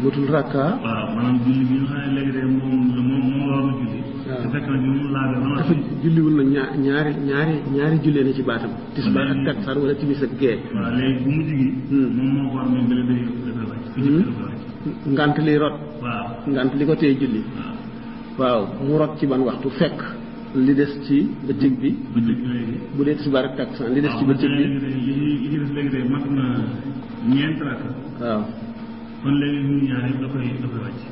matul rakka. waaw maanaam julli bi nga xam ne léegi de moom la war a julli. waaw te fekk na ñu laaj ba dafa julliwul na ñaari jullee na ci baatam. tisbaar ak takkusaan wala timis ak gee. waaw léegi bu mujj gi. moom moo ko war mais bële day wàcc. ngant li rot. waaw ngant li ko téye julli. waaw mu rot ci ban waxtu fekk li des ci bëccëg bi. bëccëg léegi. bu dee tisbaar ak takkusaan li des ci bëccëg bi. li ci des léegi de mat na ñeent rakka. waaw. kon léegi ñun ñaar yëpp da koy wàcc.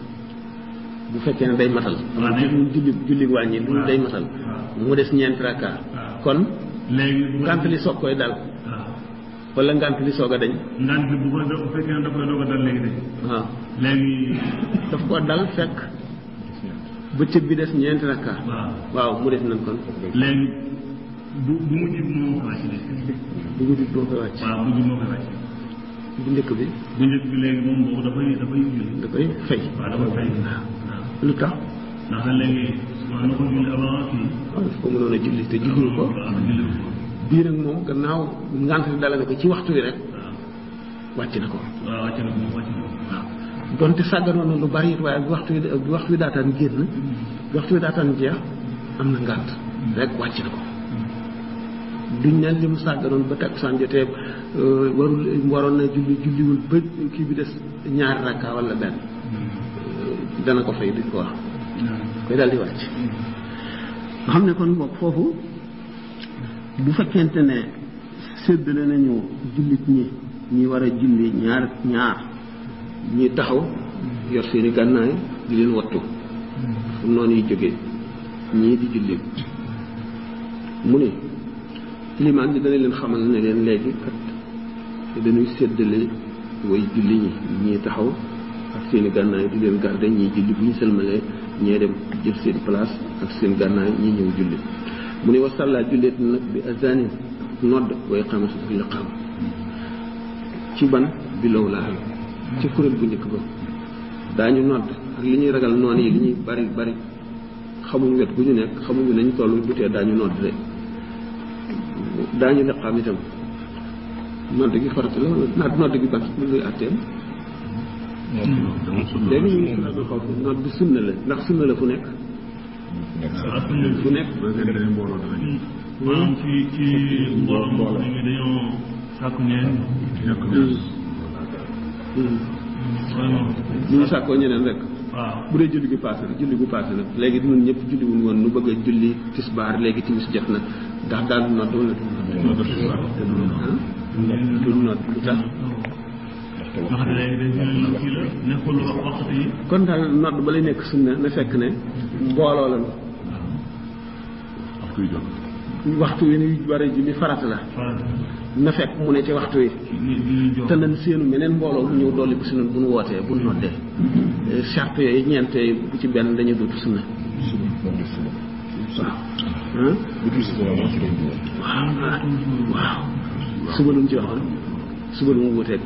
bu fekkee ne day matal. waaw day julli wàññi. waaw day matal. mu des ñeenti rakka. kon. léegi ngant li soog koy dal. waaw. wala ngant li soog a dañ. ngant bi bu fekkee ne da koy doog a dal léegi de. waaw. léegi. daf ko dal fekk. bëccëg bi des ñeenti rakka. waaw mu def nañ kon. léegi bu mujj bi moo koy wàcc de. bu mujj bi moo koy wàcc. waaw mujj moo koy wàcc. bu njëkk bi. bu njëkk bi léegi moom boobu dafay julli. da koy fay. waaw dafa fay. waaw. lu tax. ndax léegi maanaam na ko julli avant kii. waaw daf ko mënoon a julli te julliwu ko. bii nag moom gannaaw ngant li dala ne ko ci waxtu wi rek. wàcc na ko. waaw wàcc na ko moom wàcc na ko. waaw donte sàgganoon na lu bari it waaye bi waxtu wi daataan génn. bi waxtu wi daataan jeex am na ngant. rek wàcc na ko. duñ ne li mu sàgganoon ba takkusaan jotee waroon na julliwul ba kii bi des ñaari rakka wala benn. dana ko fay duñ ko wax. koy daal di wàcc. nga xam ne kon boog foofu bu fekkente ne séddale nañu jullit ñi war a julli ñaar ñi taxaw yor seeni gànnaay di leen wattu fu noonu yi jógee ñii di julli mu ne limaan bi dana leen xamal ne leen léegi kat dañuy séddale way julli ñi taxaw ak seeni gànnaay di leen garde ñii julli bu ñu sëlmalee ñee dem jël seen place ak seen gànnaay ñi ñëw julli mu ne wasalla julleet nag bi azanin nodd way xamatu ak liqaam ci ban bi law laa ci kuréel bu njëkk ba daañu nodd ak li ñuy ragal noonu yi li ñuy bari xamuñ wet gu ñu nekk xamuñu nañ toll bu tee daañu nodd de daañu liqaam itam nodd gi farata la naat nodd gi ban luy àtteem léegi ñu ngi nodd bi sunna la ndax sunna la fu nekk fu nekk maanaam ci mbooloo dañoo sàkku ñeen. ñu ngi sàkkoo ñeneen rek. waaw bu dee julli gu paase la julli gu paase la léegi ñun ñëpp julli wuñ woon nu bëgg a julli tisbaar léegi timis jot na ndax daal nodd wala du nodd lu tax. ndax léegi dañu kii la nekkul waxtu yi. kon daal nodd ba lay nekk sunna na fekk ne mbooloo la waxtu wi ni war a julli farata la na fekk mu ne ci waxtu wi te nañ seenu meneen mbooloo bu ñëw dolli ko si noonu bu nu wootee bu nu noddee charte yooyu ñeent yooyu bu ci benn dañu dootu sunna waaw suba lu mu ci waxoon suba lu mu wuteeg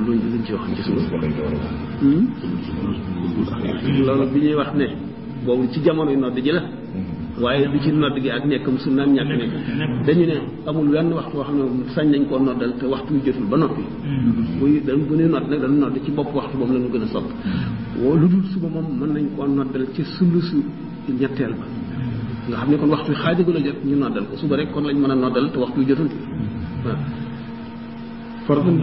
luñ ci waxoon ci suba loolu bi ñuy wax ne boobu ci jamonoy nodd ji la waaye du ci nodd gi ak nekkam su naam ñàkk nekk dañu ne amul wenn waxtu boo xam ne sañ nañ koo noddal te waxtu yu jotul ba noppi bu ñuy nodd nag dañu nodd ci bopp waxtu boobu la ñu gën a sopp lu dul suba moom mën nañ koo noddal ci sulusu ñetteel ba nga xam ne kon waxtu xaajagu la jot ñu noddal ko suba rek kon lañ mën a noddal te waxtu yu jotul waaw forgan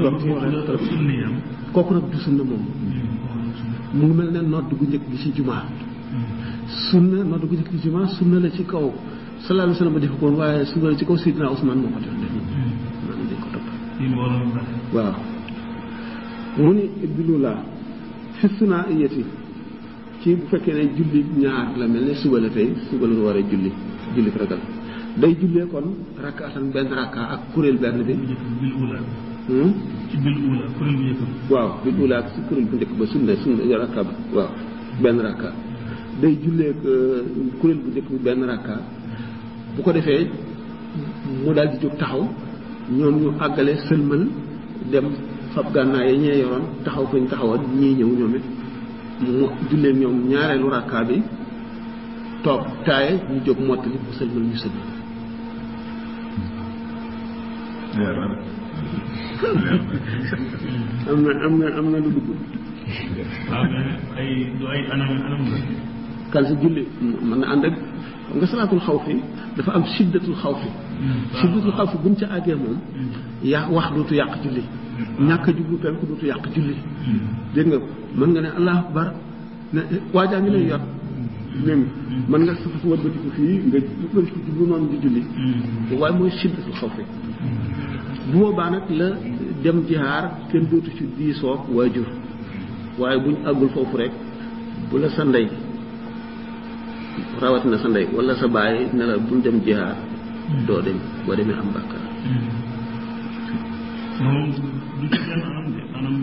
kooku nag du sunna moom mu ngi mel ne nodd gu njëkk gi ci jumaa sunna nodd gu njëkk gi ci jumaa sunna la ci kaw sallallahu alayhi wa sallam ba def ko waaye sunna la ci kaw Seydina Ousmane moo ko def maanaam dañ ko topp waaw mu ni ibdulula fi sunaa iyati ci bu fekkee ne julli ñaar la mel ne suba la tey suba la war a julli ragal day jullee kon rakkaatan benn rakka ak kuréel benn bi ci bil ula kuréel bu njëkk waaw bil ula ak si kuréel bu njëkk ba sunna rakka ba waaw benn rakka day jullee kuréel bu njëkk bi benn rakka bu ko defee mu daal di jóg taxaw ñoom ñu àggale sëlmal dem fab gànnaay yi ñee yoroon taxaw fañ taxawoon ñii ñëw ñoom it mu jullee ñoom ñaareelu rakka bi toog taaye ñu jóg mottali bu sëlmal ñu sëlmal am na lu dugg waaw mais du ay anam la. kan si julli mën na ànd ak nga salaatul xawfi dafa am siddatul xawfi. siddatul xawfi buñ ca àggee moom. wax dootu yàq julli. ñàkk a jublu penku dootu yàq julli. dégg nga mën nga ne allahu akbar ne waajaa ngi lay yor. dégg nga mën nga su wëlbatiku fii nga jublu noonu di julli. waaye mooy siddatul xawfi. bu boobaa nag la dem jihaar kenn dootu ci diisoog waajur waaye buñ àggul foofu rek bu la sa ndey rawatina sa ndey wala sa baay ne la bul dem jihaar doo dem boo demee am bàkkaar. moom du ci benn anam de anam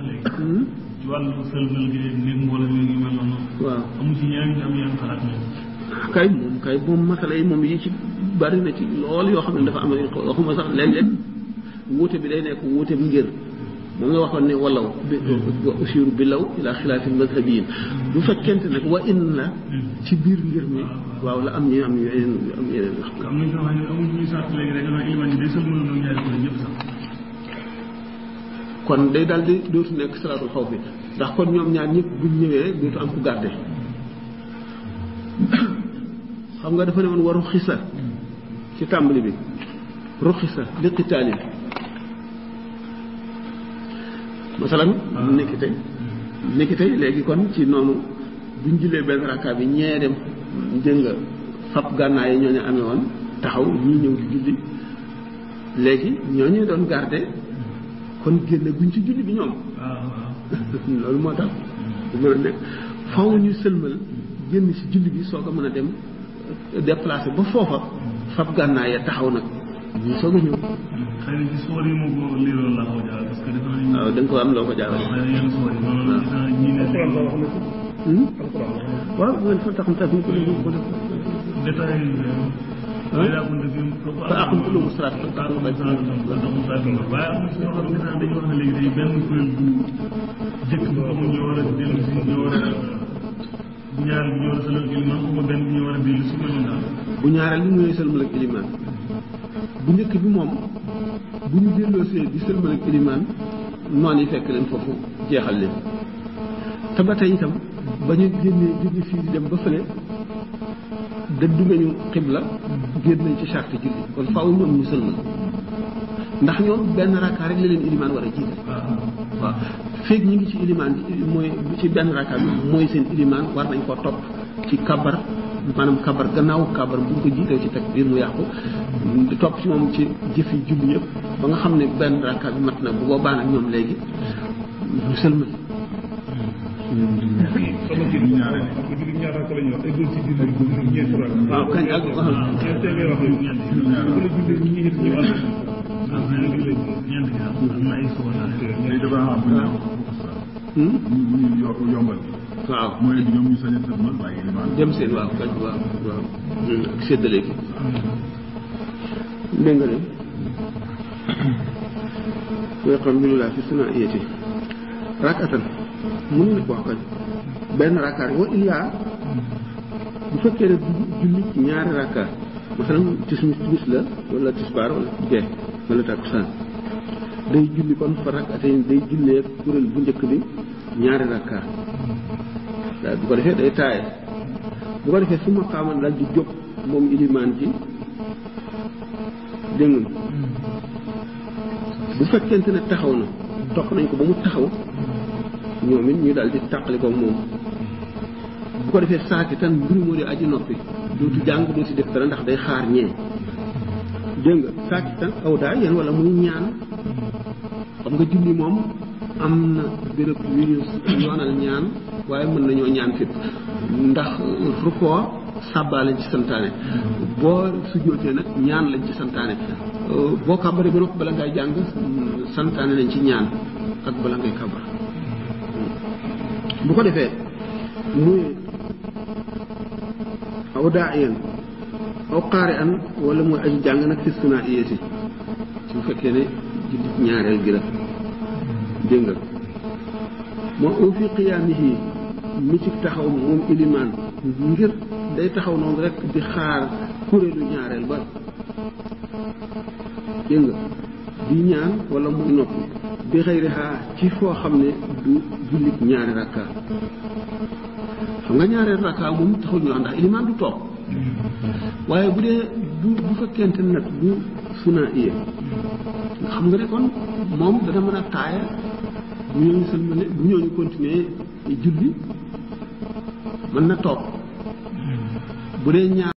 léegi. ci wàllu sëlmal gi néeg mbooloo mi ngi mel noonu. waaw amu ci ñeneen ñu am yenn xalaat moom. kay moom masala yi moom yi ci bari na ci lool yoo xam ne dafa am waxuma sax léeg-léeg wuute bi day nekk wuute bi ngir moom la waxoon ne walaw wa usiru bi law ila xilaafi mazhabiyin bu fekkente nag wa in la ci biir ngir mi waaw la am ñu am yeneen wax. am nañu soo xam ne amuñu ñuy sàtt léegi rek dafa iliman yi day sëlmal noonu ñaari ko ñëpp sax. kon day daal di dootu nekk salaatul xaw fi ndax kon ñoom ñaar ñëpp buñ ñëwee dootu am ku gàdde xam nga dafa ne woon waru xisa ci tàmbali bi ruxisa li qitaalin masalan nekki tey léegi kon ci noonu buñ jullee benn rakka bi ñee dem jënga fab gànnaay yi ñooñu amee woon taxaw ñii ñëw di julli léegi ñooñu doon garde kon génne buñ ci julli bi ñoom loolu moo tax bu mën a nekk faw ñu sëlmal génn ci julli bi soo ko mën a dem déplacé ba foofa fab gànnaay ya taxaw nag ñu soog a ñëw. xëy na ci soor yi moo ko liiroon la xaw a jaawale parce que dafa nañu. waaw da nga ko am loo ko jaawale. xëy na yenn soor yi noonu la ñii ne. waaw bu ngeen fa taxam tax ñu ko def. détail yi. waaye daa ko def fa aqum tulubu salaat waaye am na si ñoo xam ne dañuy wax ne léegi day benn kuréel bu jëkk bu xamul ñoo war a dellu si ñoo war a bu ñaareel bi ñoo war a sëlmal ak ilimaan xuma benn bi ñoo war a dellu si mel noonu daal. bu ñaareel bi ñooy sëlmal ak ilimaan bu njëkk bi moom bu ñu delloosee di sëlmal ak ilimaan noonu yi fekk leen foofu jeexal leen te ba tey itam ba ñu génnee jóge fii di dem ba fële dëddu nañu xibla génn nañ ci charte julli kon faaw ñoom ñu sëlmal ndax ñoom benn rakka rek la leen ilimaan war a jiite waaw feeg ñi ngi ci ilimaan mooy ci benn rakka bi mooy seen ilimaan war nañ ko topp ci kabar maanaam kabar gannaaw kabar bu ñu ko jiitee ci takbir mu yàqu di topp ci moom ci jëfi julli yëpp ba nga xam ne benn rakka bi mat na bu boobaa nag ñoom léegi ñu sëlmal waaw kañ ak waaw mooy ñoom ñu sañ a sëlmal bàyyi limaan dem seen waaw kañ waaw waaw ak séddale gi dégg nga ne koy xam bililaa fi suna iyati rakatan mun na ko wax kañ benn rakkaar wa illaa bu fekkee ne julli ci ñaari rakkaar masalan timis la wala tisbaar wala gee wala takkusaan day julli kon fa rakkatee day jullee kuréel bu njëkk bi ñaari rakkaar daal bu ko defee day taaye bu ko defee su ma xaaman daal di jóg moom ilimaan ji dégg nga bu fekkente ne taxaw na topp nañ ko ba mu taxaw ñoom it ñu daal di tàqali ko moom bu ko defee saaki tan mbir moo di aji noppi dootu jàng dootu def dara ndax day xaar ñee dégg nga saaki tan aw daa yéen wala muy ñaan xam nga julli moom am na béréb yu ñu yoonal ñaan waaye mën nañoo ñaan fépp ndax rukkoo sàbbaa lañ ci santaane boo sujjóotee nag ñaan lañ ci santaane boo kàbbaree ba noppi bala ngay jàng santaane nañ ci ñaan ak bala ngay kàbbar bu ko defee muy aw daa yéen aw xaari an wala muy aji jàng nag ci sunaa iyéeti su fekkee ne jullit ñaareel gi la dégg nga moo au fi qiyaamihi mi ci taxaw moom ilimaan ngir day taxaw noonu rek di xaar kuréelu ñaareel ba dégg nga di ñaan wala muy noppi bi xëyriha ci foo xam ne du jullit ñaari rakka xam nga ñaari rakka moom taxul ñu ndax ilimaan du toog waaye bu dee bu fekkente nag du suna iye nga xam nga ne kon moom dana mën a taaya bu ñooñu sëlmale bu ñooñu continuer julli mën na toog bu dee ñaar